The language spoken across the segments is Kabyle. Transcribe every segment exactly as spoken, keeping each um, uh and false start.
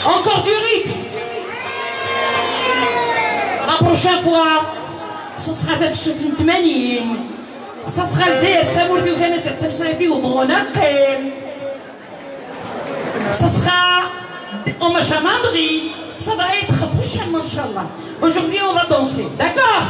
Encore du rythme. La prochaine fois, ça sera tafsut n tmanyin. Ça sera Lezzayer d tamurt-iw tamaziɣt d tameslayt-iw bɣun ad qqim. Ça sera hommage à Mamri. Ça va être prochainement, Inch'Allah. Aujourd'hui, on va danser. D'accord ?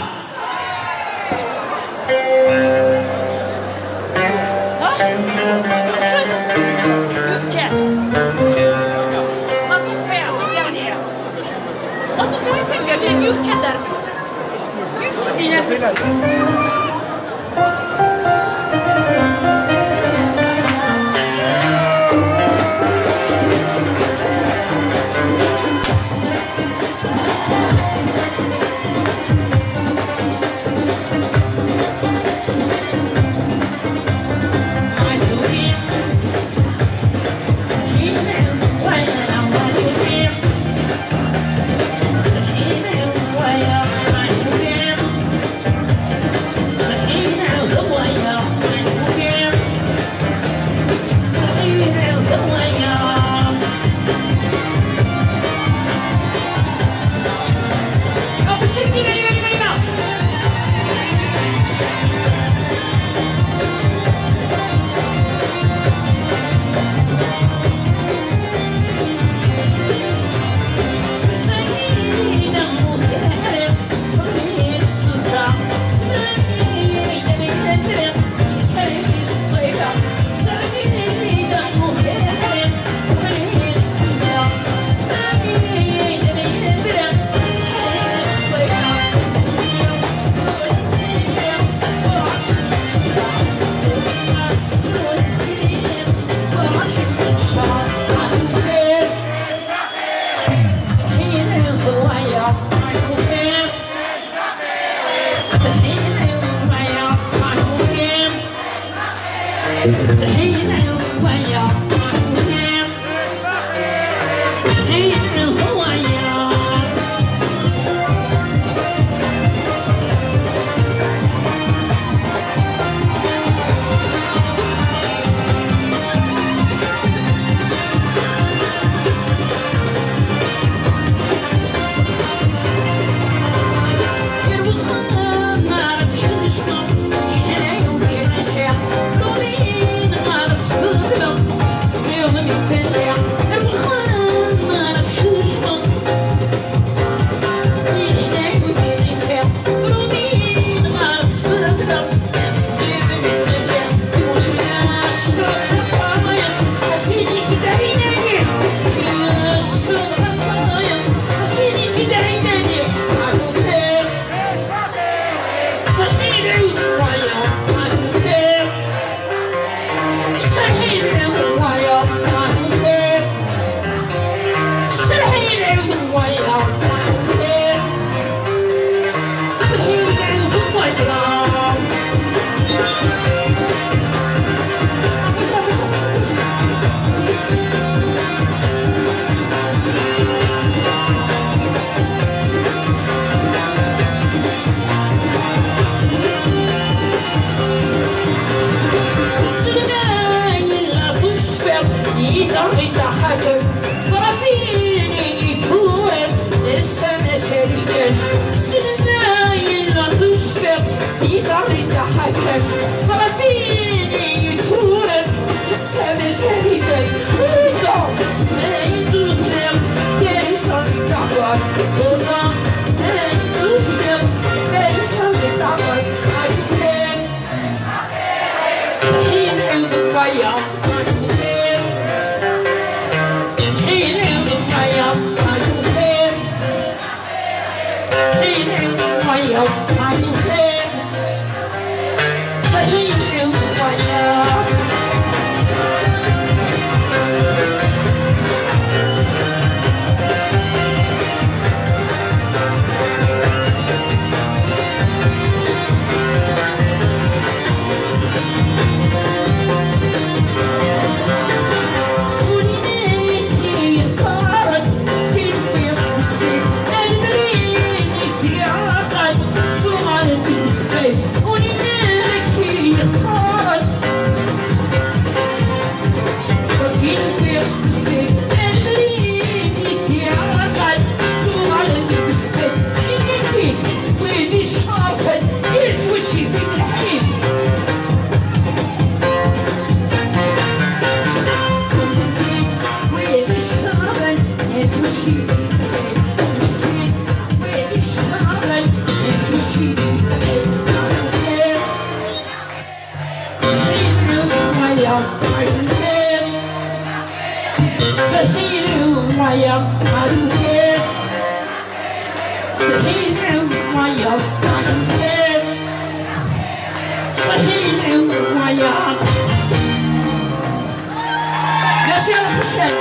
Merci à la prochaine.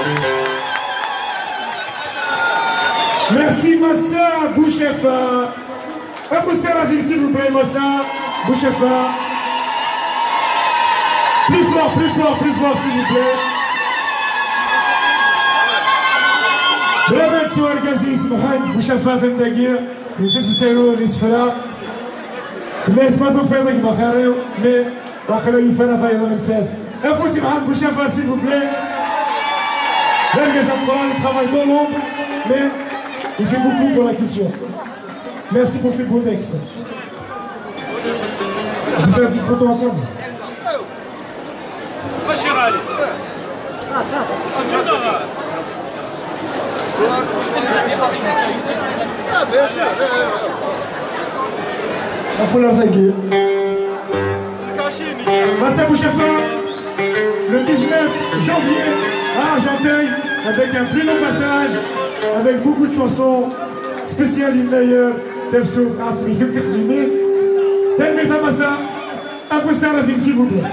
Merci Massa Bouchefa. Afus ara din, s'il vous plaît, Massa Bouchefa. Plus fort, plus fort, plus fort, s'il vous plaît. Bravo, tu as gagné, Mohamed Bouchefa, vingt daguerres. Netta s-ttaruɣ isefra. Nna-yas ma tufiḍ gma xir-iw, mais waqila yufan a tayeḍ am nettat. Afus i Mohamed Bouchefa, s'il vous plaît. D argaz ameqqran, il travaille dans l'ombre, mais il fait beaucoup pour la culture. Merci pour ce beau texte. On peut faire une petite photo ensemble. La foulard aiguë. Massa Bouchefa, le dix-neuf janvier à Argenteuil, avec un plus long passage, avec beaucoup de chansons spéciales, une meilleure. Tafsut, Afrique, Afrique. Tanemmirt a Massa. Afus ara din, s'il vous plaît.